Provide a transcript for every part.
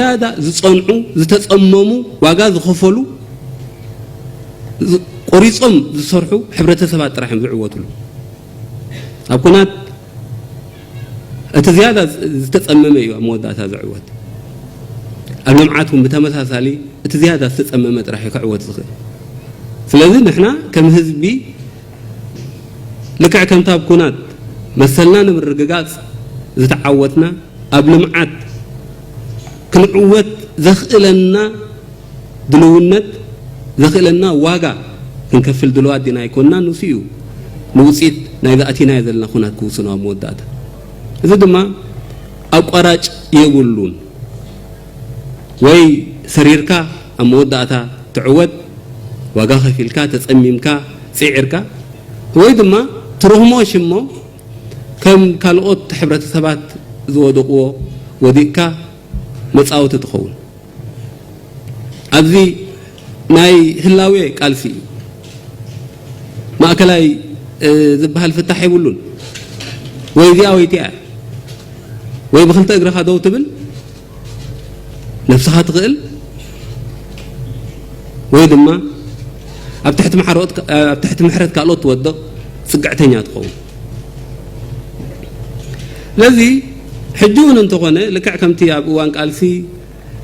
ዝያዳ ዝጸንዑ፣ ዝተጸመሙ፣ ዋጋ ዝኸፈሉ፣ ዝ-፣ ቆሪጾም ዝሰርሑ ሕብረተሰባት ጥራሕ እዮም ዝዕወትሉ። ኣብ ኩናት እቲ ዝያዳ ዝ-፣ ዝተጸመመ እዩ ኣብ መወዳእታ ዝዕወት። ኣብ ልምዓት እውን ብተመሳሳሊ እቲ ዝያዳ ዝተጸመመ ጥራሕ እዩ ክዕወት ዝኽእል። ስለዚ ንሕና ከም ህዝቢ ልክዕ ከምቲ ኣብ ኩናት መሰልና ንምርግጋጽ ዝተዓወትና፣ ኣብ ልምዓት ክንዕወት ዘኽእለና ድልውነት፣ ዘኽእለና ዋጋ ክንከፍል ድልዋት ዲና ኣይኮንና። ንሱ እዩ ንውጽኢት ናይ ዝኣቲናዮ ዘለና ኩናት ክውስኖ ኣብ መወዳእታ። እዚ ድማ ኣቋራጭ የብሉን። ወይ ሰሪርካ ኣብ መወዳእታ ትዕወት፣ ዋጋ ከፊልካ፣ ተጸሚምካ፣ ጽዒርካ፣ ወይ ድማ ትረህሞ ሽሞ ከም ካልኦት ሕብረተሰባት ዝወደቕዎ ወዲቕካ መጻወቲ ትኸውን። ኣብዚ ናይ ህላዌ ቃልሲ እዩ። ማእከላይ፣ እ፣ ዝበሃል ፍታሕ የብሉን። ወይ እዚኣ ወይ እቲኣ። ወይ ብኽልተ እግርኻ ደው ትብል፣ ነብስኻ ትኽእል፣ ወይ ድማ ኣብ ትሕቲ ማሕሮት፣ ኣብ ትሕቲ ምሕረት ካልኦት ትወድቕ ጽግዕተኛ ትኸውን። ስለዚ ሕጂ እውን እንተኾነ ልክዕ ከምቲ ኣብ እዋን ቃልሲ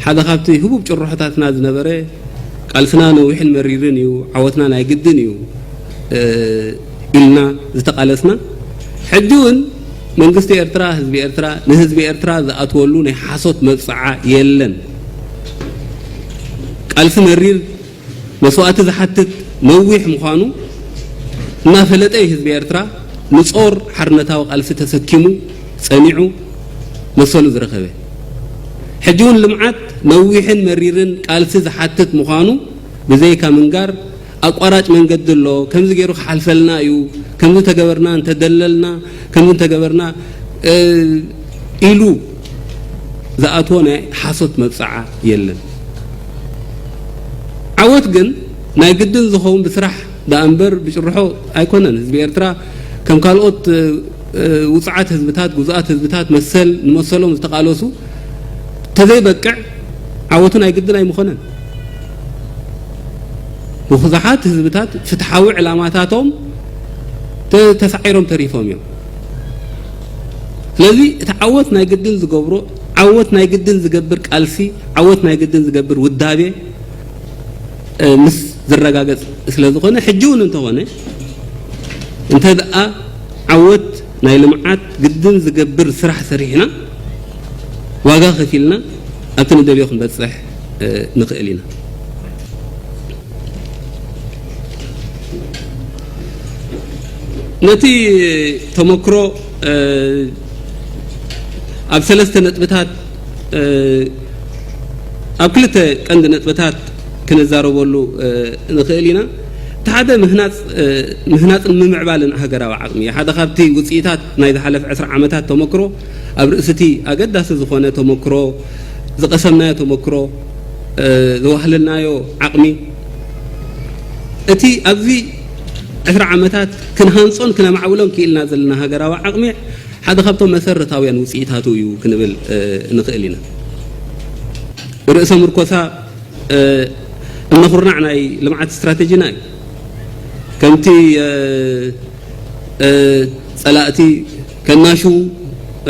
ሓደ ካብቲ ህቡብ ጭርሖታትና ዝነበረ፣ ቃልስና ነዊሕን መሪርን እዩ፣ ዓወትና ናይ ግድን እዩ፣ እ፣ ኢልና ዝተቓለስና፣ ሕጂ እውን መንግስቲ ኤርትራ፣ ህዝቢ ኤርትራ፣ ንህዝቢ ኤርትራ ዝኣትወሉ ናይ ሓሶት መብጽዓ የለን። ቃልሲ መሪር፣ መስዋእቲ ዝሓትት ነዊሕ ምዃኑ እናፈለጠ እዩ ህዝቢ ኤርትራ ንጾር ሓርነታዊ ቃልሲ ተሰኪሙ ጸኒዑ መሰሉ ዝረኸበ። ሕጂ እውን ልምዓት ነዊሕን መሪርን ቃልሲ ዝሓትት ምዃኑ ብዘይካ ምንጋር ኣቋራጭ መንገዲ ኣሎ፣ ከምዚ ገይሩ ክሓልፈልና እዩ፣ ከምዚ እንተገበርና፣ እንተደለልና፣ ከምዚ እንተገበርና፣ እ፣ ኢሉ ዝኣትዎ ናይ ሓሶት መብጽዓ የለን። ዓወት ግን ናይ ግድን ዝኸውን ብስራሕ ደኣ እምበር ብጭርሖ ኣይኮነን። ህዝቢ ኤርትራ ከም ካልኦት፣ እ፣ ውጹዓት ህዝብታት፣ ግዙኣት ህዝብታት መሰል ንመሰሎም ዝተቓለሱ ተዘይበቅዕ ዓወቱ ናይ ግድን ኣይምኾነን። ብብዙሓት ህዝብታት ፍትሓዊ ዕላማታቶም ተ-፣ ተሳዒሮም ተሪፎም እዮም። ስለዚ እቲ ዓወት ናይ ግድን ዝገብሮ፣ ዓወት ናይ ግድን ዝገብር ቃልሲ፣ ዓወት ናይ ግድን ዝገብር ውዳቤ፣ እ፣ ምስ ዝረጋገጽ ስለ ዝኾነ፣ ሕጂ እውን እንተኾነ፣ እንተ ደኣ ዓወት ናይ ልምዓት ግድን ዝገብር ስራሕ ሰሪሕና፣ ዋጋ ከፊልና፣ ኣብቲ ንደልዮ ክንበጽሕ፣ እ፣ ንኽእል ኢና። ነቲ ተመክሮ፣ እ፣ ኣብ ሰለስተ ነጥብታት፣ እ፣ ኣብ ክልተ ቀንዲ ነጥብታት ክንዛረበሉ፣ እ፣ ንኽእል ኢና። እቲ ሓደ ምህናጽ፣ እ፣ ምህናጽን ምምዕባልን ሃገራዊ ዓቕሚ እዩ። ሓደ ካብቲ ውጽኢታት ናይ ዝሓለፈ ዕስራ ዓመታት ተመክሮ፣ ኣብ ርእሲ እቲ ኣገዳሲ ዝኾነ ተመክሮ፣ ዝቐሰምናዮ ተመክሮ፣ እ፣ ዘዋህለልናዮ ዓቕሚ፣ እቲ ኣብዚ ዕስራ ዓመታት ክንሃንጾን ክነማዕብሎን ክኢልና ዘለና ሃገራዊ ዓቕሚ ሓደ ካብቶም መሰረታውያን ውጽኢታቱ እዩ ክንብል፣ እ፣ ንኽእል ኢና። ርእሰ ምርኮሳ፣ እ፣ እምነ ኩርናዕ ናይ ልምዓት ስትራተጂና እዩ። ከምቲ፣ እ፣ እ፣ ጸላእቲ ከናሽዉ፣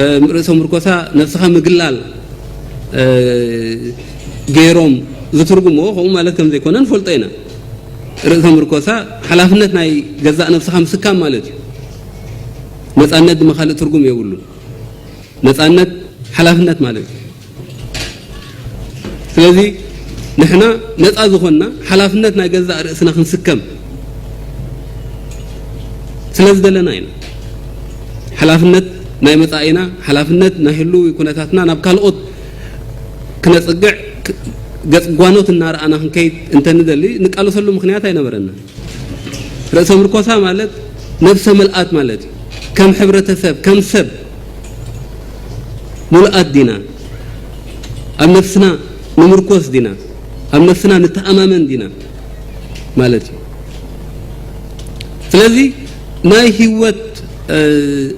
እ፣ ርእሰ ምርኮሳ ነብስኻ ምግላል፣ እ፣ ገይሮም ዝትርጉምዎ፣ ከምኡ ማለት ከም ዘይኮነ ንፈልጦ ኢና። ርእሰ ምርኮሳ ሓላፍነት ናይ ገዛእ ነብስኻ ምስካም ማለት እዩ። ነጻነት ድማ ካልእ ትርጉም የብሉን። ነጻነት ሓላፍነት ማለት እዩ። ስለዚ ንሕና ነጻ ዝኾንና ሓላፍነት ናይ ገዛእ ርእስና ክንስከም ስለ ዝደለና ኢና። ሓላፍነት ናይ መጻኢና፣ ሓላፍነት ናይ ህልዊ ኩነታትና ናብ ካልኦት ክነጽግዕ፣ ክ-፣ ገጽ ጓኖት እናረኣና ክንከይድ እንተንደሊ፣ ንቃለሰሉ ምኽንያት ኣይነበረና። ርእሰ ምርኮሳ ማለት ነብሰ ምልኣት ማለት እዩ። ከም ሕብረተሰብ፣ ከም ሰብ ሙሉኣት ዲና? ኣብ ነብስና ንምርኮስ ዲና? ኣብ ነብስና ንተኣማመን ዲና ማለት እዩ። ስለዚ ናይ ህይወት፣ እ፣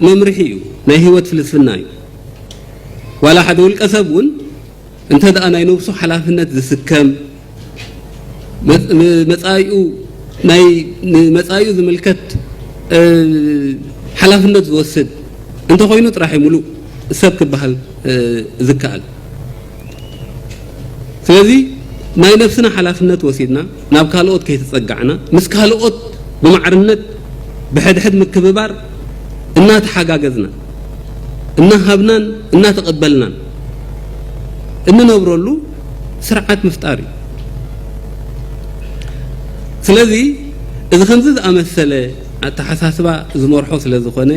መምርሒ እዩ። ናይ ህይወት ፍልስፍና እዩ። ዋላ ሓደ ውልቀ ሰብ እውን እንተ ደኣ ናይ ነብሱ ሓላፍነት ዝስከም፣ መ-፣ መጻኢኡ፣ ናይ ንመጻኢኡ ዝምልከት፣ እ፣ ሓላፍነት ዝወስድ እንተኾይኑ ጥራሕ እዩ ምሉእ ሰብ ክበሃል፣ እ፣ ዝከኣል። ስለዚ ናይ ነብስና ሓላፍነት ወሲድና ናብ ካልኦት ከይተጸጋዕና፣ ምስ ካልኦት ብማዕርነት ብሕድሕድ ምክብባር እናተሓጋገዝና፣ እናሃብናን እናተቐበልናን እንነብረሉ ስርዓት ምፍጣር እዩ። ስለዚ እዚ ከምዚ ዝኣመሰለ ኣተሓሳስባ ዝመርሖ ስለ ዝኾነ፣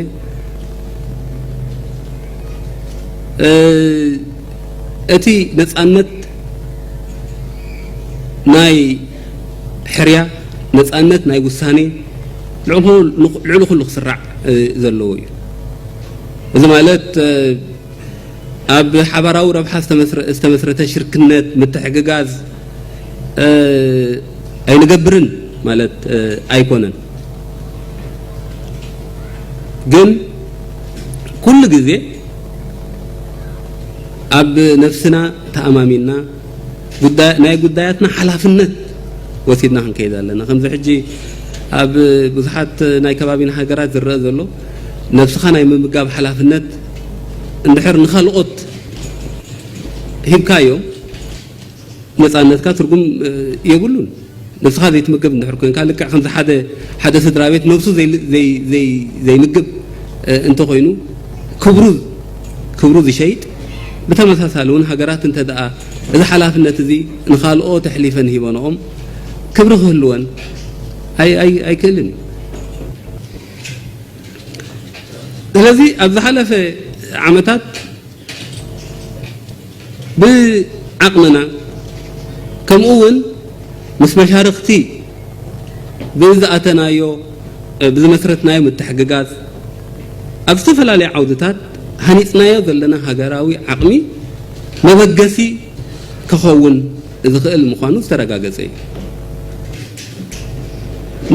እ፣ እቲ ነጻነት ናይ ሕርያ፣ ነጻነት ናይ ውሳኔ ልዕሊ ኩሉ፣ ልዕሊ ኩሉ ክስራዕ፣ እ፣ ዘለዎ እዩ። እዚ ማለት፣ እ፣ ኣብ ሓባራዊ ረብሓ ዝተመስረ-፣ ዝተመስረተ ሽርክነት፣ ምትሕግጋዝ፣ እ፣ ኣይንገብርን ማለት፣ እ፣ ኣይኮነን። ግን ኩሉ ግዜ ኣብ ነፍስና ተኣማሚንና ጉዳይ-፣ ናይ ጉዳያትና ሓላፍነት ወሲድና ክንከይድ ኣለና። ከምዚ ሕጂ ኣብ ብዙሓት ናይ ከባቢና ሃገራት ዝረአ ዘሎ፣ ነብስኻ ናይ ምምጋብ ሓላፍነት እንድሕር ንኻልኦት ሂብካዮም፣ ነጻነትካ ትርጉም፣ እ፣ የብሉን። ነብስኻ ዘይትምገብ እንድሕር ኮንካ፣ ልክዕ ከምዚ ሓደ፣ ሓደ ስድራ ቤት ነብሱ ዘይ-፣ ዘይ-፣ ዘይ-፣ ዘይምግብ፣ እ፣ እንተኾይኑ፣ ክብሩ፣ ክብሩ ዝሸይጥ፣ ብተመሳሳሊ እውን ሃገራት እንተ ደኣ እዚ ሓላፍነት እዚ ንኻልኦት ኣሕሊፈን ሂበንኦም፣ ክብሪ ክህልወን ኣይ-፣ ኣይ-፣ ኣይክእልን እዩ። ስለዚ ኣብ ዝሓለፈ ዓመታት ብዓቕምና፣ ከምኡ እውን ምስ መሻርኽቲ ብዝኣተናዮ፣ ብዝመስረትናዮ ምትሕግጋዝ፣ ኣብ ዝተፈላለዩ ዓውድታት ሃኒጽናዮ ዘለና ሃገራዊ ዓቕሚ መበገሲ ክኸውን ዝኽእል ምዃኑ ዝተረጋገጸ እዩ።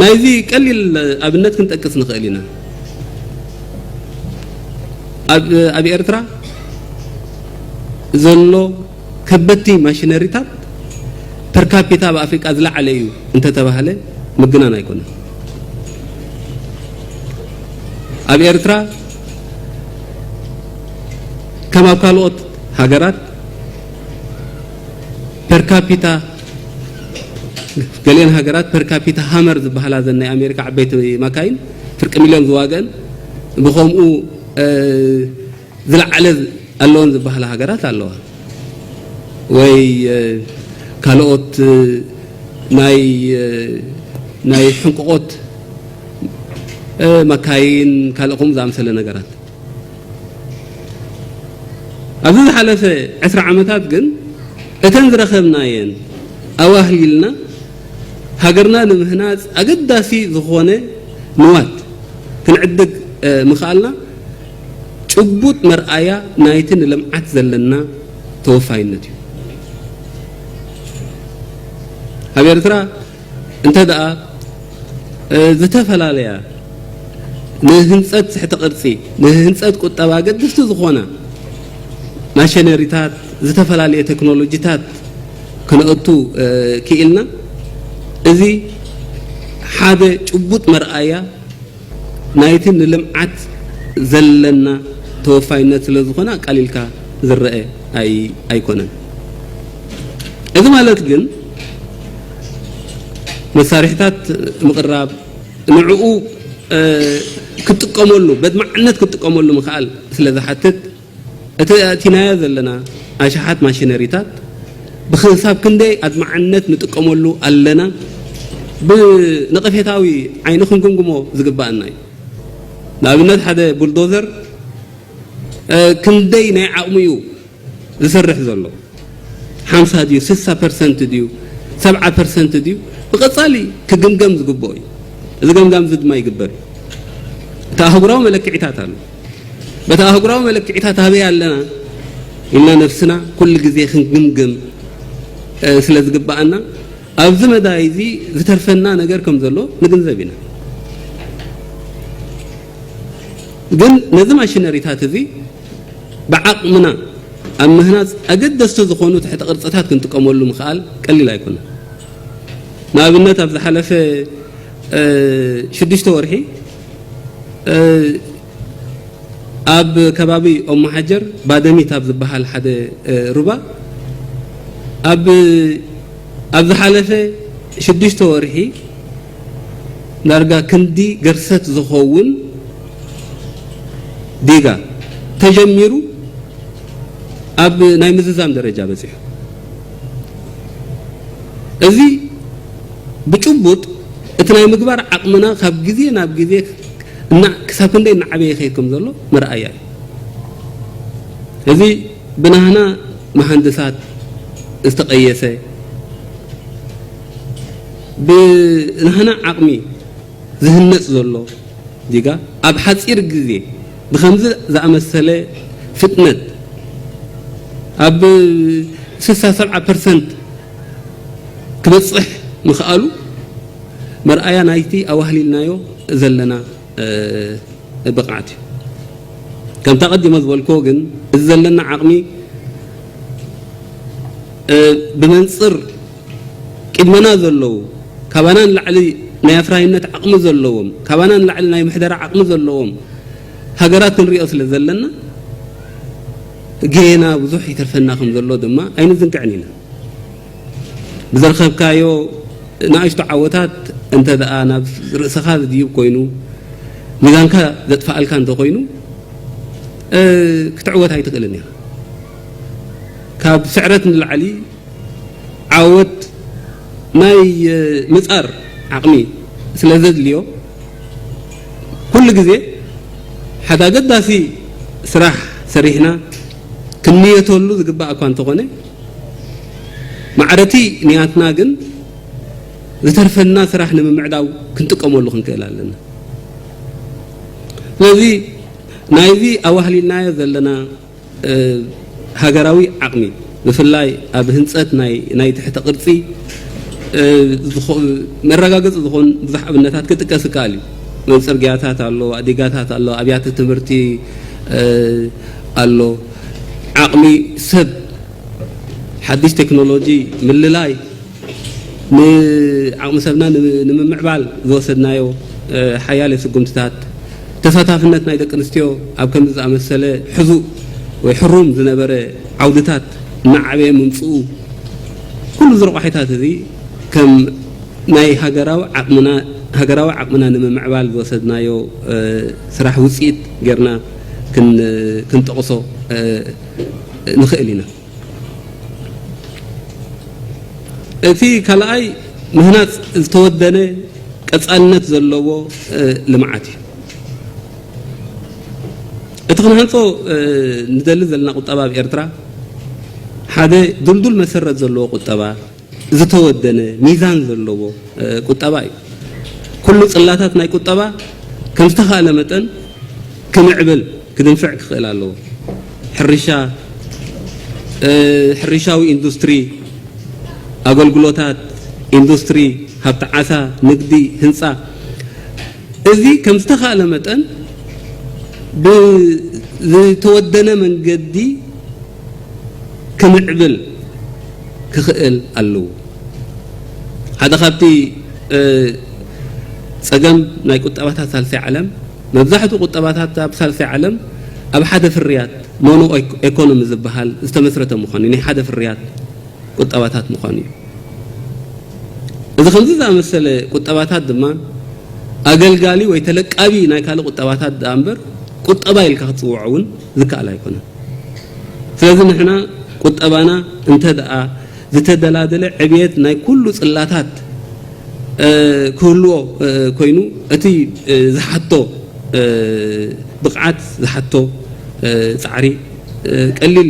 ናይዚ ቀሊል ኣብነት ክንጠቅስ ንኽእል ኢና። ኣብ፣ ኣብ ኤርትራ ዘሎ ከበድቲ ማሽነሪታት ፐር ካፒታ ኣብ ኣፍሪቃ ዝለዓለ እዩ እንተተባህለ ምግናን ኣይኮነን። ኣብ ኤርትራ ከም ኣብ ካልኦት ሃገራት ፐር ካፒታ፣ ገሊአን ሃገራት ፐር ካፒታ ሃመር ዝበሃላ፣ ዘን ናይ ኣሜሪካ ዓበይቲ ማካይን፣ ፍርቂ ሚልዮን ዝዋገአን፣ ብኸምኡ፣ እ፣ ዝለዓለ ኣለወን ዝበሃላ ሃገራት ኣለዋ። ወይ፣ እ፣ ካልኦት፣ እ፣ ናይ፣ እ፣ ናይ ሕንቁቆት፣ እ፣ መካይን፣ ካልእ ከምኡ ዝኣምሰለ ነገራት። ኣብዚ ዝሓለፈ ዕስራ ዓመታት ግን እተን ዝረኸብናየን ኣዋህሊልና ሃገርና ንምህናጽ ኣገዳሲ ዝኾነ ንዋት ክንዕድግ፣ እ፣ ምኽኣልና ጭቡጥ መርኣያ ናይቲ ንልምዓት ዘለና ተወፋይነት እዩ። ኣብ ኤርትራ እንተ ደኣ፣ እ፣ ዝተፈላለያ ንህንጸት ትሕተ ቅርጺ፣ ንህንጸት ቁጠባ ኣገደስቲ ዝኾና ማሽነሪታት፣ ዝተፈላለየ ቴክኖሎጂታት ክነእቱ፣ እ፣ ክኢልና፣ እዚ ሓደ ጭቡጥ መርኣያ ናይቲ ንልምዓት ዘለና ተወፋይነት ስለ ዝኾነ ኣቃሊልካ ዝረአ ኣይ-፣ ኣይኮነን። እዚ ማለት ግን መሳርሒታት ምቕራብ፣ ንዕኡ፣ እ፣ ክትጥቀመሉ፣ በድማዕነት ክትጥቀመሉ ምኽኣል ስለ ዝሓትት፣ እቲ ኣእቲናዮ ዘለና ኣሽሓት ማሽነሪታት ብክሳብ ክንደይ ኣድማዕነት ንጥቀመሉ ኣለና፣ ብነቐፌታዊ ዓይኒ ክንግምግሞ ዝግባኣና እዩ። ንኣብነት ሓደ ቡልዶዘር፣ እ፣ ክንደይ ናይ ዓቕሙ እዩ ዝሰርሕ ዘሎ? ሓምሳ ድዩ፣ ስሳ ፐርሰንት ድዩ፣ ሰብዓ ፐርሰንት ድዩ? ብቐጻሊ ክግምገም ዝግብኦ እዩ። እዚ ገምጋም እዚ ድማ ይግበር እዩ። እቲ ኣህጉራዊ መለክዒታት ኣሎ። በቲ ኣህጉራዊ መለክዒታት ኣበይ ኣለና ኢልና ነብስና ኩሉ ግዜ ክንግምግም፣ እ፣ ስለ ዝግብኣና፣ ኣብዚ መዳይ እዚ ዝተርፈና ነገር ከም ዘሎ ንግንዘብ ኢና። ግን ነዚ ማሽነሪታት እዚ ብዓቕምና ኣብ ምህናጽ ኣገደስቲ ዝኾኑ ትሕተ ቅርጽታት ክንጥቀመሉ ምኽኣል ቀሊል ኣይኮነን። ንኣብነት፣ ኣብ ዝሓለፈ ሽዱሽተ ወርሒ ኣብ ከባቢ ኦማሓጀር ባደሚት ኣብ ዝበሃል ሓደ ሩባ ኣብ ኣብ ዝሓለፈ ሽዱሽተ ወርሒ ዳርጋ ክንዲ ገርሰት ዝኸውን ዲጋ ተጀሚሩ ኣብ ናይ ምዝዛም ደረጃ በጺሑ። እዚ ብጭቡጥ እቲ ናይ ምግባር ዓቕምና ካብ ግዜ ናብ ግዜ እና ክሳብ ክንደይ እናዓበየ ይኸይድ ከም ዘሎ መርኣያ እዩ። እዚ ብናህና መሃንድሳት ዝተቐየሰ፣ ብናህና ዓቕሚ ዝህነጽ ዘሎ ዲጋ ኣብ ሓጺር ግዜ ብኸምዚ ዝኣመሰለ ፍጥነት ኣብ ስሳ ሰብዓ ፐርሰንት ክበጽሕ ምኽኣሉ መርኣያ ናይቲ ኣዋህሊልናዮ ዘለና ብቕዓት እዩ። ከምታ ቀዲመ ዝበልክዎ ግን፣ እዚ ዘለና ዓቕሚ ብመንጽር ቅድመና ዘለዉ፣ ካባና ንላዕሊ ናይ ኣፍራይነት ዓቕሚ ዘለዎም፣ ካባና ንላዕሊ ናይ ምሕደራ ዓቕሚ ዘለዎም ሃገራት ክንሪኦ ስለ ዘለና፣ ጌና ብዙሕ ይተርፈና ከም ዘሎ ድማ ኣይንዝንግዕን ኢና። ብዘርኸብካዮ ንኣሽቱ ዓወታት እንተ ደኣ ናብ ርእስኻ ዝድይብ ኮይኑ፣ ሚዛንካ ዘጥፍኣልካ እንተኾይኑ፣ ክትዕወት ኣይትኽእልን ኢኻ። ካብ ስዕረት ንላዕሊ ዓወት ናይ ምጻር ዓቕሚ ስለ ዘድልዮ፣ ኩሉ ግዜ ሓደ ኣገዳሲ ስራሕ ሰሪሕና ክንንየተሉ ዝግባእ እኳ እንተኾነ፣ ማዕረቲ ንያትና ግን ዝተርፈና ስራሕ ንምምዕዳው ክንጥቀመሉ ክንክእል ኣለና። ስለዚ ናይዚ ኣዋህሊልናዮ ዘለና ሃገራዊ ዓቕሚ፣ ብፍላይ ኣብ ህንጸት ናይ ናይ ትሕተ ቅርጺ መረጋገጺ ዝኾን ብዙሕ ኣብነታት ክጥቀስ ይከኣል እዩ። መን ጽርግያታት ኣሎ፣ ኣዲጋታት ኣሎ፣ ኣብያተ ትምህርቲ ኣሎ። ዓቕሚ ሰብ፣ ሓድሽ ቴክኖሎጂ ምልላይ፣ ንዓቕሚ ሰብና ንምምዕባል ዝወሰድናዮ ሓያለ ስጉምትታት፣ ተሳታፍነት ናይ ደቂ ኣንስትዮ ኣብ ከምዚ ዝኣመሰለ ሕዙእ ወይ ሕሩም ዝነበረ ዓውድታት እናዓበየ ምምፅኡ፣ ኩሉ እዚ ረቋሒታት እዚ ከም ናይ ሃገራዊ ዓቕምና ሃገራዊ ዓቕምና ንምምዕባል ዝወሰድናዮ ስራሕ ውፅኢት ጌርና ክንጠቕሶ ንኽእል ኢና። እቲ ካልኣይ ምህናፅ ዝተወደነ ቀፃልነት ዘለዎ ልምዓት እዩ። እቲ ክንሃንፆ ንደሊ ዘለና ቁጠባ ኣብ ኤርትራ ሓደ ድልዱል መሰረት ዘለዎ ቁጠባ፣ ዝተወደነ ሚዛን ዘለዎ ቁጠባ እዩ። ኩሉ ፅላታት ናይ ቁጠባ ከም ዝተኻእለ መጠን ክምዕብል ክድንፍዕ ክኽእል ኣለዎ። ሕርሻ፣ ሕርሻዊ ኢንዱስትሪ፣ ኣገልግሎታት፣ ኢንዱስትሪ፣ ሃብቲ ዓሳ፣ ንግዲ፣ ህንፃ፣ እዚ ከም ዝተኻእለ መጠን ብዝተወደነ መንገዲ ክምዕብል ክኽእል ኣለዎ። ሓደ ካብቲ ጸገም ናይ ቁጠባታት ሳልሳይ ዓለም፣ መብዛሕትኡ ቁጠባታት ኣብ ሳልሳይ ዓለም ኣብ ሓደ ፍርያት፣ ሞኖ ኤኮኖሚ ዝበሃል ዝተመስረተ ምዃኑ፣ ናይ ሓደ ፍርያት ቁጠባታት ምዃኑ እዩ። እዚ ከምዚ ዝኣመሰለ ቁጠባታት ድማ ኣገልጋሊ ወይ ተለቃቢ ናይ ካልእ ቁጠባታት ደኣ እምበር፣ ቁጠባ ኢልካ ክትጽውዖ እውን ዝከኣል ኣይኮነን። ስለዚ ንሕና ቁጠባና እንተ ደኣ ዝተደላደለ ዕብየት ናይ ኩሉ ጽላታት ክህልዎ ኮይኑ፣ እቲ ዝሓቶ ብቕዓት ዝሓቶ ጻዕሪ ቀሊል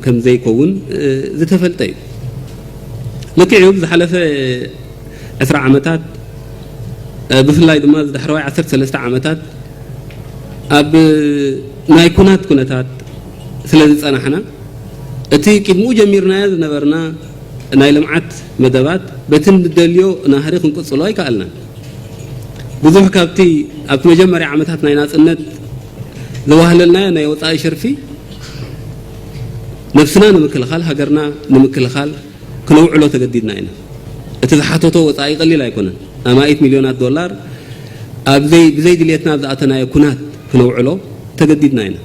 ከም ዘይከውን ዝተፈልጠ እዩ። ልክዕ እዩ፣ ዝሓለፈ ዕስራ ዓመታት፣ ብፍላይ ድማ ዝዳሕረዋይ ዓሰርተ ሰለስተ ዓመታት ኣብ ናይ ኩናት ኩነታት ስለ ዝጸናሕና፣ እቲ ቅድሚኡ ጀሚርናዮ ዝነበርና ናይ ልምዓት መደባት በቲ ንደልዮ ናህሪ ክንቅጽሎ ኣይከኣልናን። ብዙሕ ካብቲ ኣብቲ መጀመርያ ዓመታት ናይ ናጽነት ዘዋህለልናዮ ናይ ወጻኢ ሸርፊ ነብስና ንምክልኻል፣ ሃገርና ንምክልኻል ክነውዕሎ ተገዲድና ኢና። እቲ ዝሓተቶ ወጻኢ ቀሊል ኣይኮነን። ኣማኢት ሚልዮናት ዶላር ኣብ ዘይ-፣ ብዘይ ድልየትና ኣብ ዝኣተናዮ ኩናት ክነውዕሎ ተገዲድና ኢና።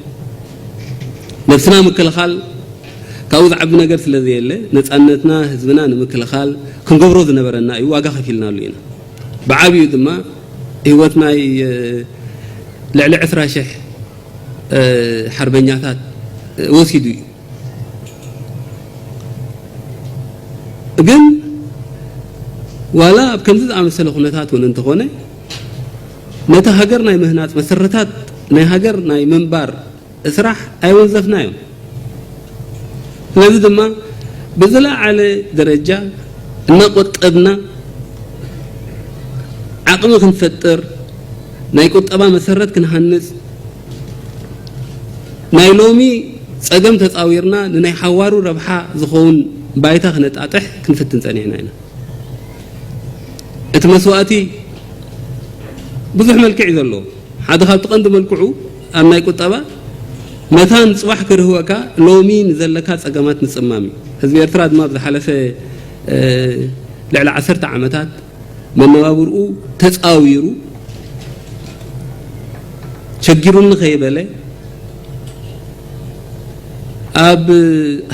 ነብስና ምክልኻል ካብኡ ዝዓቢ ነገር ስለ ዘየለ፣ ነጻነትና፣ ህዝብና ንምክልኻል ክንገብሮ ዝነበረና እዩ። ዋጋ ከፊልናሉ ኢና። ብዓቢኡ ድማ ህይወት ናይ፣ እ፣ ልዕሊ ዕስራ ሽሕ፣ እ፣ ሓርበኛታት፣ እ፣ ወሲዱ እዩ። ግን ዋላ ኣብ ከምዚ ዝኣመሰለ ኩነታት እውን እንተኾነ፣ ነቲ ሃገር ናይ ምህናጽ መሰረታት ናይ ሃገር ናይ ምንባር ስራሕ ኣይወንዘፍናዮን። ስለዚ ድማ ብዝለዓለ ደረጃ እናቆጠብና ዓቕሚ ክንፈጥር፣ ናይ ቁጠባ መሰረት ክንሃንጽ፣ ናይ ሎሚ ጸገም ተጻዊርና ንናይ ሓዋሩ ረብሓ ዝኸውን ባይታ ክነጣጥሕ ክንፍትን ጸኒሕና ኢና። እቲ መስዋእቲ ብዙሕ መልክዕ እዩ ዘለዎ። ሓደ ካብቲ ቀንዲ መልክዑ ኣብ ናይ ቁጠባ መታን ጽባሕ ክርህወካ ሎሚ ንዘለካ ጸገማት ምጽማም እዩ። ህዝቢ ኤርትራ ድማ ኣብ ዝሓለፈ፣ እ፣ ልዕሊ ዓሰርተ ዓመታት መነባብርኡ ተጻዊሩ ቸጊሩኒ ከይበለ ኣብ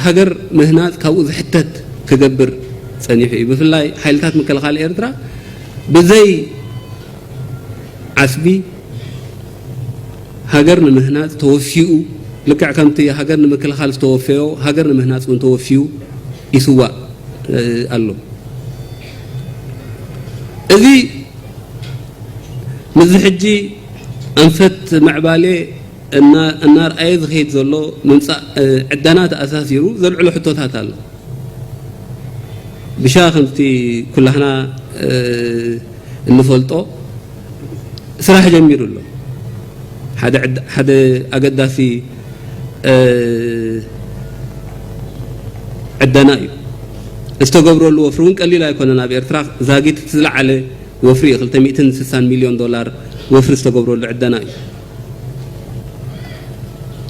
ሃገር ምህናጽ ካብኡ ዝሕተት ክገብር ጸኒሑ እዩ። ብፍላይ ሓይልታት ምክልኻል ኤርትራ ብዘይ ዓስቢ ሃገር ንምህናጽ ተወፊኡ፣ ልክዕ ከምቲ ሃገር ንምክልኻል ዝተወፈዮ፣ ሃገር ንምህናጽ እውን ተወፊዩ ይስዋእ፣ እ፣ ኣሎ። እዚ ምስዚ ሕጂ ኣንፈት ምዕባሌ እና-፣ እናርኣየ ዝኸይድ ዘሎ ምምጻእ፣ እ፣ ዕደና ተኣሳሲሩ ዘልዕሎ ሕቶታት ኣሎ። ብሻ ከምቲ ኩላህና፣ እ፣ እንፈልጦ ስራሕ ጀሚሩ ኣሎ። ሓደ ዕድ-፣ ሓደ ኣገዳሲ፣ እ፣ ዕደና እዩ። ዝተገብረሉ ወፍሪ እውን ቀሊል ኣይኮነን። ኣብ ኤርትራ ዛጊት እቲ ዝለዓለ ወፍሪ እዩ። ክልተ ሚእትን ስሳን ሚልዮን ዶላር ወፍሪ ዝተገብረሉ ዕደና እዩ።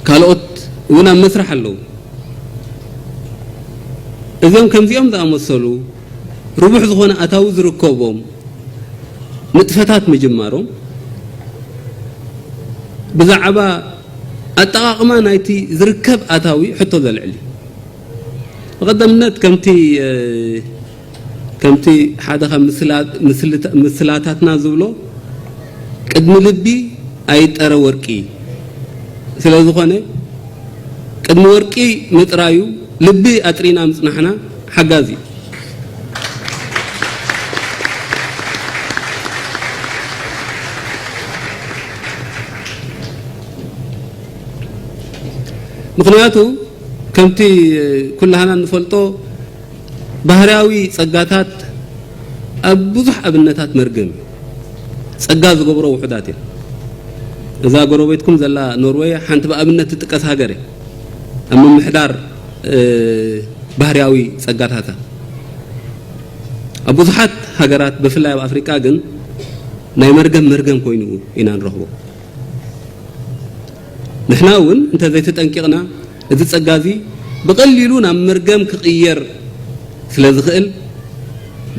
ካልኦት እውን ኣብ መስርሕ ኣለዉ። እዚኦም ከምዚኦም ዝኣመሰሉ ርቡሕ ዝኾነ ኣታዊ ዝርከቦም ንጥፈታት ምጅማሮም ብዛዕባ ኣጠቓቕማ ናይቲ ዝርከብ ኣታዊ ሕቶ ዘልዕል እዩ። ብቐደምነት ከምቲ፣ እ፣ ከምቲ ሓደ ካብ ምስላ-፣ ምስልታ-፣ ምስላታትና ዝብሎ፣ "ቅድሚ ልቢ ኣይጠረ ወርቂ" ስለ ዝኾነ፣ ቅድሚ ወርቂ ምጥራዩ ልቢ ኣጥሪና ምጽናሕና ሓጋዚ እዩ። ምኽንያቱ፣ ከምቲ ኩላህና እንፈልጦ፣ ባህርያዊ ጸጋታት ኣብ ብዙሕ ኣብነታት መርገም እዩ። ጸጋ ዝገብሮ ውሑዳት እዮም። እዛ ጎረቤትኩም ዘላ ኖርወይ ሓንቲ ብኣብነት ትጥቀስ ሃገር እያ። ኣብ ምምሕዳር፣ እ፣ ባህርያዊ ጸጋታታ ኣብ ብዙሓት ሃገራት፣ ብፍላይ ኣብ ኣፍሪቃ ግን ናይ መርገም መርገም ኮይኑ ኢና ንረኽቦ። ንሕና እውን እንተ ዘይተጠንቂቕና፣ እዚ ጸጋ እዚ ብቐሊሉ ናብ መርገም ክቕየር ስለ ዝኽእል፣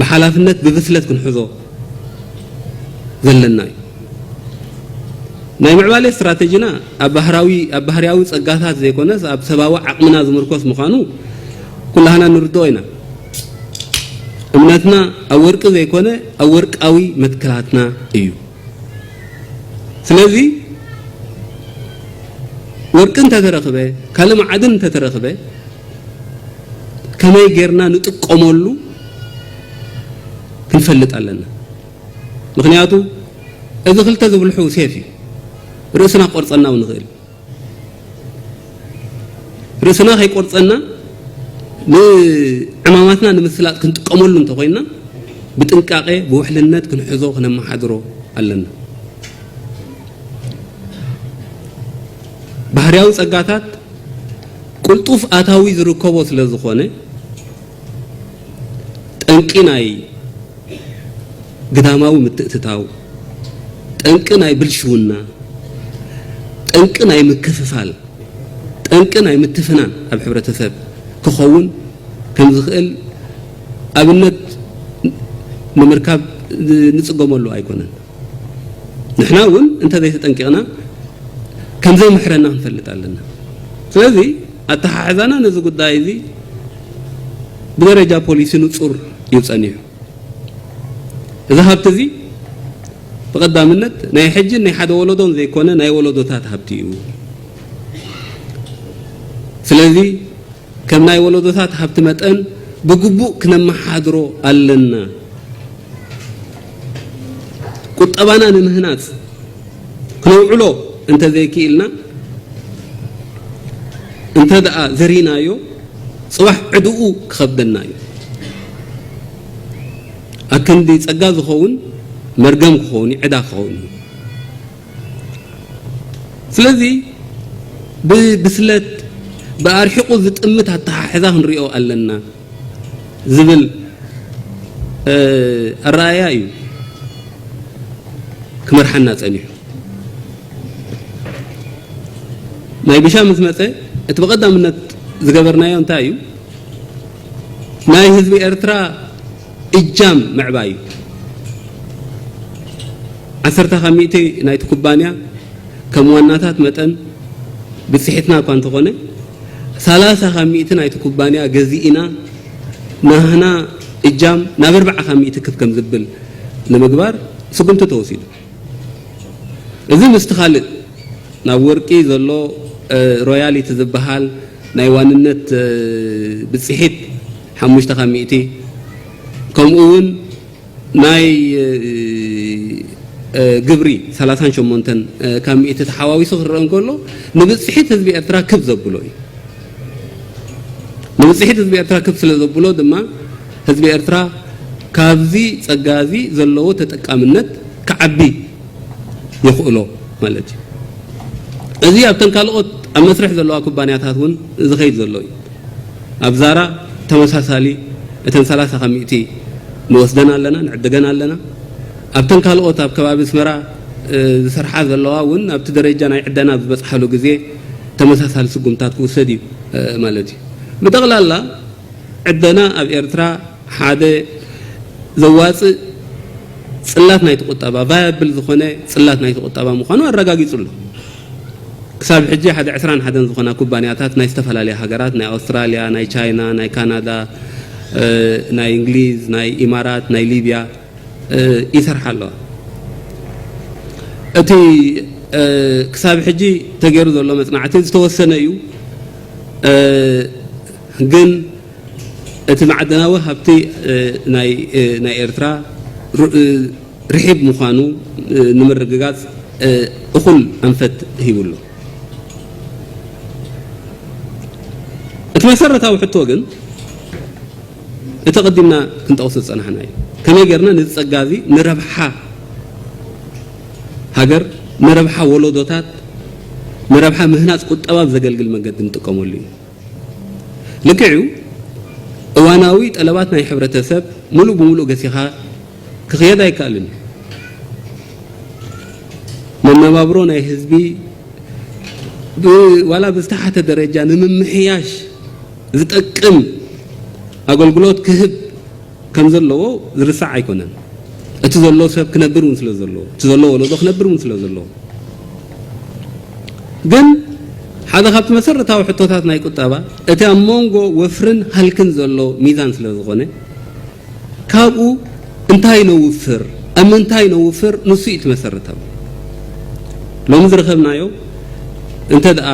ብሓላፍነት ብብስለት ክንሕዞ ዘለና እዩ። ናይ ምዕባለ ስትራተጂና ኣብ ባህራዊ-፣ ኣብ ባህርያዊ ጸጋታት ዘይኮነስ፣ ኣብ ሰባዊ ዓቕምና ዝምርኮስ ምዃኑ ኩላህና ንርድኦ ኢና። እምነትና ኣብ ወርቂ ዘይኮነ፣ ኣብ ወርቃዊ መትከላትና እዩ። ስለዚ ወርቂ እንተተረኽበ፣ ካልእ መዓድን እንተተረኽበ፣ ከመይ ጌርና ንጥቀመሉ ክንፈልጥ ኣለና። ምኽንያቱ፣ እዚ ክልተ ዝብልሑ ሴፍ እዩ። ርእስና ክቆርጸና እውን ይኽእል። ርእስና ከይቆርጸና፣ ንዕማማትና ንምስላጥ ክንጥቀመሉ እንተኾይንና፣ ብጥንቃቄ፣ ብውሕልነት ክንሕዞ፣ ክነመሓድሮ ኣለና። ባህርያዊ ጸጋታት ቅልጡፍ ኣታዊ ዝርከቦ ስለ ዝኾነ፣ ጠንቂ ናይ ግዳማዊ ምትእትታው፣ ጠንቂ ናይ ብልሽውና፣ ጠንቂ ናይ ምክፍፋል፣ ጠንቂ ናይ ምትፍናን ኣብ ሕብረተሰብ ክኸውን ከም ዝኽእል ኣብነት ንምርካብ ንጽገመሉ ኣይኮነን። ንሕና እውን እንተ ዘይተጠንቂቕና ከም ዘይምሕረና ክንፈልጥ ኣለና። ስለዚ ኣተሓሕዛና ነዚ ጉዳይ እዚ ብደረጃ ፖሊሲ ንጹር እዩ ጸኒሑ። እዚ ሃብቲ እዚ ብቐዳምነት ናይ ሕጅን ናይ ሓደ ወለዶን ዘይኮነ ናይ ወለዶታት ሃብቲ እዩ። ስለዚ ከም ናይ ወለዶታት ሃብቲ መጠን ብግቡእ ክነመሓድሮ ኣለና። ቁጠባና ንምህናጽ ክነውዕሎ እንተ ዘይክኢልና፣ እንተ ደኣ ዘሪናዮ፣ ጽባሕ ዕድኡ ክኸብደና እዩ። ኣክንዲ ጸጋ ዝኸውን መርገም ክኸውን እዩ፣ ዕዳ ክኸውን እዩ። ስለዚ ብብስለት፣ ብኣርሒቑ ዝጥምት ኣተሓሕዛ ክንሪኦ ኣለና ዝብል፣ እ፣ ኣረኣእያ እዩ ክመርሓና ጸኒሑ። ናይ ብሻ ምስ መጸ፣ እቲ ብቐዳምነት ዝገበርናዮ እንታይ እዩ? ናይ ህዝቢ ኤርትራ እጃም ምዕባይ እዩ። ዓሰርተ ካብ ሚእቲ ናይቲ ኩባንያ ከም ዋናታት መጠን ብጽሒትና እኳ እንተኾነ፣ ሰላሳ ካብ ሚእቲ ናይቲ ኩባንያ ገዚእና ናህና እጃም ናብ ኣርባዓ ካብ ሚእቲ ክብ ከም ዝብል ንምግባር ስጉምቲ ተወሲዱ። እዚ ምስቲ ካልእ ናብ ወርቂ ዘሎ፣ እ፣ ሮያሊቲ ዝበሃል ናይ ዋንነት፣ እ፣ ብጽሒት ሓሙሽተ ካብ ሚእቲ፣ ከምኡ እውን ናይ፣ እ፣ እ፣ ግብሪ ሰላሳን ሸሞንተን፣ እ፣ ካብ ሚእቲ ተሓዋዊሱ ክረአ እንከሎ፣ ንብጽሒት ህዝቢ ኤርትራ ክብ ዘብሎ እዩ። ንብጽሒት ህዝቢ ኤርትራ ክብ ስለ ዘብሎ ድማ፣ ህዝቢ ኤርትራ ካብዚ ጸጋ እዚ ዘለዎ ተጠቃምነት ክዓቢ የኽእሎ ማለት እዩ። እዚ ኣብተን ካልኦት ኣብ መስርሕ ዘለዋ ኩባንያታት እውን ዝኸይድ ዘሎ እዩ። ኣብ ዛራ ተመሳሳሊ፣ እተን ሰላሳ ካብ ሚእቲ ንወስደን ኣለና፣ ንዕድገን ኣለና። ኣብተን ካልኦት ኣብ ከባቢ ኣስመራ፣ እ፣ ዝሰርሓ ዘለዋ እውን ኣብቲ ደረጃ ናይ ዕደና ዝበጽሓሉ ግዜ ተመሳሳሊ ስጉምታት ክውሰድ እዩ፣ እ፣ ማለት እዩ። ብጠቕላላ ዕደና ኣብ ኤርትራ ሓደ ዘዋጽእ ጽላት ናይቲ ቁጠባ፣ ቫያብል ዝኾነ ጽላት ናይቲ ቁጠባ ምዃኑ ኣረጋጊጹ ኣሎ። ክሳብ ሕጂ ሓደ ዕስራን ሓደን ዝኾና ኩባንያታት ናይ ዝተፈላለያ ሃገራት፣ ናይ ኣውስትራልያ፣ ናይ ቻይና፣ ናይ ካናዳ፣ እ፣ ናይ እንግሊዝ፣ ናይ ኢማራት፣ ናይ ሊብያ፣ እ፣ ይሰርሓ ኣለዋ። እቲ፣ እ፣ ክሳብ ሕጂ ተገይሩ ዘሎ መጽናዕቲ ዝተወሰነ እዩ። እ፣ ግን እቲ ማዕድናዊ ሃብቲ፣ እ፣ ናይ፣ እ፣ ናይ ኤርትራ ር-፣ እ፣ ርሒብ ምዃኑ፣ እ፣ ንምርግጋጽ፣ እ፣ እኹል ኣንፈት ሂቡ ኣሎ። እቲ መሰረታዊ ሕቶ ግን፣ እቲ ቀዲምና ክንጠቕሶ ዝጸናሕና እዩ። ከመይ ጌርና ነዚ ጸጋ እዚ ንረብሓ ሃገር፣ ንረብሓ ወለዶታት፣ ንረብሓ ምህናጽ ቁጠባ ብዘገልግል መገዲ ንጥቀመሉ እዩ። ልክዕ እዩ፣ እዋናዊ ጠለባት ናይ ሕብረተሰብ ሙሉእ ብሙሉእ ገሲኻ ክኽየድ ኣይከኣልን እዩ። መነባብሮ ናይ ህዝቢ ብ-፣ ዋላ ብዝተሓተ ደረጃ ንምምሕያሽ ዝጠቅም ኣገልግሎት ክህብ ከም ዘለዎ ዝርሳዕ ኣይኮነን። እቲ ዘሎ ሰብ ክነብር እውን ስለ ዘለዎ፣ እቲ ዘሎ ወለዶ ክነብር እውን ስለ ዘለዎ። ግን ሓደ ካብቲ መሰረታዊ ሕቶታት ናይ ቁጠባ፣ እቲ ኣብ መንጎ ወፍርን ሃልክን ዘሎ ሚዛን ስለ ዝኾነ፣ ካብኡ እንታይ ነውፍር፣ ኣብ ምንታይ ነውፍር፣ ንሱ እዩ እቲ መሰረታዊ። ሎሚ ዝረኸብናዮ እንተ ደኣ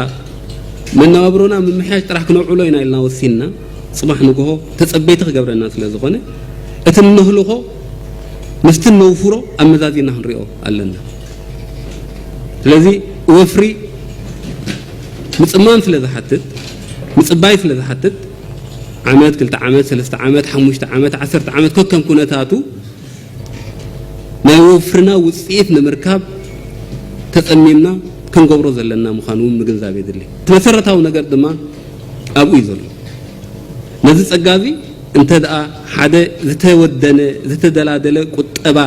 መነባብሮና ምምሕያሽ ጥራሕ ክነውዕሎ ኢና ኢልና ወሲንና፣ ጽባሕ ንግሆ ተጸበይቲ ክገብረና ስለ ዝኾነ፣ እቲ እነህልኾ ምስቲ እነውፍሮ ኣመዛዚና ክንሪኦ ኣለና። ስለዚ ወፍሪ ምጽማም ስለ ዝሓትት፣ ምጽባይ ስለ ዝሓትት፣ ዓመት፣ ክልተ ዓመት፣ ሰለስተ ዓመት፣ ሓሙሽተ ዓመት፣ ዓሰርተ ዓመት ከከም ኩነታቱ ናይ ወፍርና ውጽኢት ንምርካብ ተጸሚምና ክንገብሮ ዘለና ምዃኑ እውን ምግንዛብ የድሊ። እቲ መሰረታዊ ነገር ድማ ኣብኡ እዩ ዘሎ። ነዚ ጸጋ እዚ እንተ ደኣ ሓደ ዝተወደነ፣ ዝተደላደለ ቁጠባ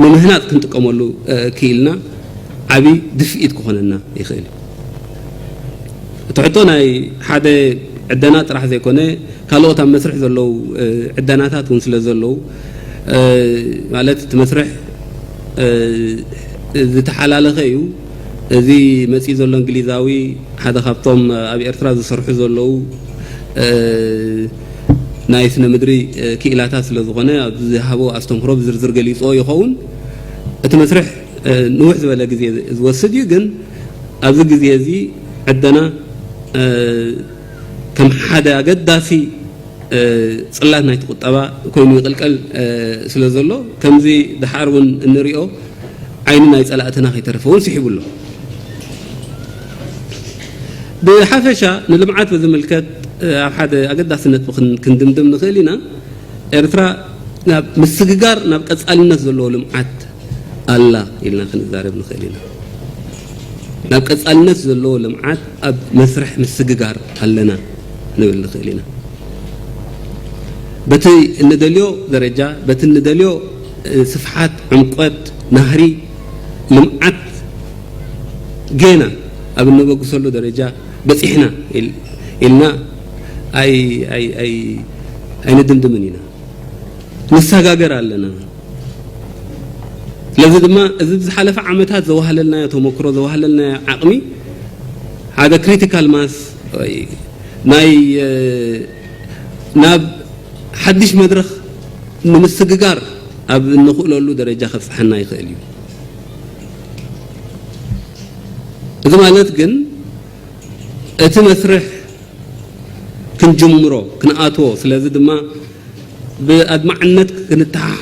ንምህናጽ ክንጥቀመሉ፣ እ፣ ክኢልና ዓቢ ድፍኢት ክኾነና ይኽእል እዩ። እቲ ሕቶ ናይ ሓደ ዕደና ጥራሕ ዘይኮነ፣ ካልኦት ኣብ መስርሕ ዘለዉ ዕደናታት እውን ስለ ዘለዉ፣ ማለት እቲ መስርሕ ዝተሓላለኸ እዩ። እዚ መፂኡ ዘሎ እንግሊዛዊ ሓደ ካብቶም ኣብ ኤርትራ ዝሰርሑ ዘለዉ ናይ ስነ ምድሪ ክኢላታት ስለ ዝኾነ፣ ኣብ ዝሃቦ ኣስተምህሮ ብዝርዝር ገሊፅዎ ይኸውን። እቲ መስርሕ ንውሕ ዝበለ ግዜ ዝወስድ እዩ፣ ግን ኣብዚ ግዜ እዚ ዕደና ከም ሓደ ኣገዳሲ ፅላት ናይቲ ቁጠባ ኮይኑ ይቕልቀል ስለ ዘሎ፣ ከምዚ ደሓር እውን እንሪኦ ዓይኒ ናይ ፀላእትና ከይተረፈ እውን ስሒቡ ኣሎ። ብሓፈሻ ንልምዓት ብዝምልከት ኣብ ሓደ ኣገዳሲ ነጥቢ ክንድምድም ንኽእል ኢና። ኤርትራ ናብ ምስግጋር ናብ ቀፃልነት ዘለዎ ልምዓት ኣላ ኢልና ክንዛረብ ንኽእል ኢና። ናብ ቀፃልነት ዘለዎ ልምዓት ኣብ መስርሕ ምስግጋር ኣለና ንብል ንኽእል ኢና። በቲ እንደልዮ ደረጃ፣ በቲ እንደልዮ ስፍሓት፣ ዕምቆት፣ ናህሪ ልምዓት ጌና ኣብ እንበግሰሉ ደረጃ በፂሕና ኢልና ኣይንድምድምን ኢና። ንሰጋገር ኣለና። ስለዚ ድማ እዚ ብዝሓለፈ ዓመታት ዘዋህለልናዮ ተመክሮ፣ ዘዋህለልናዮ ዓቕሚ ሓደ ክሪቲካል ማስ ወይ ናይ ናብ ሓድሽ መድረኽ ንምስግጋር ኣብ እንኽእለሉ ደረጃ ከብፅሐና ይኽእል እዩ። እዚ ማለት ግን እቲ መስርሕ ክንጅምሮ፣ ክንኣትዎ፣ ስለዚ ድማ ብኣድማዕነት ክንተሓሓ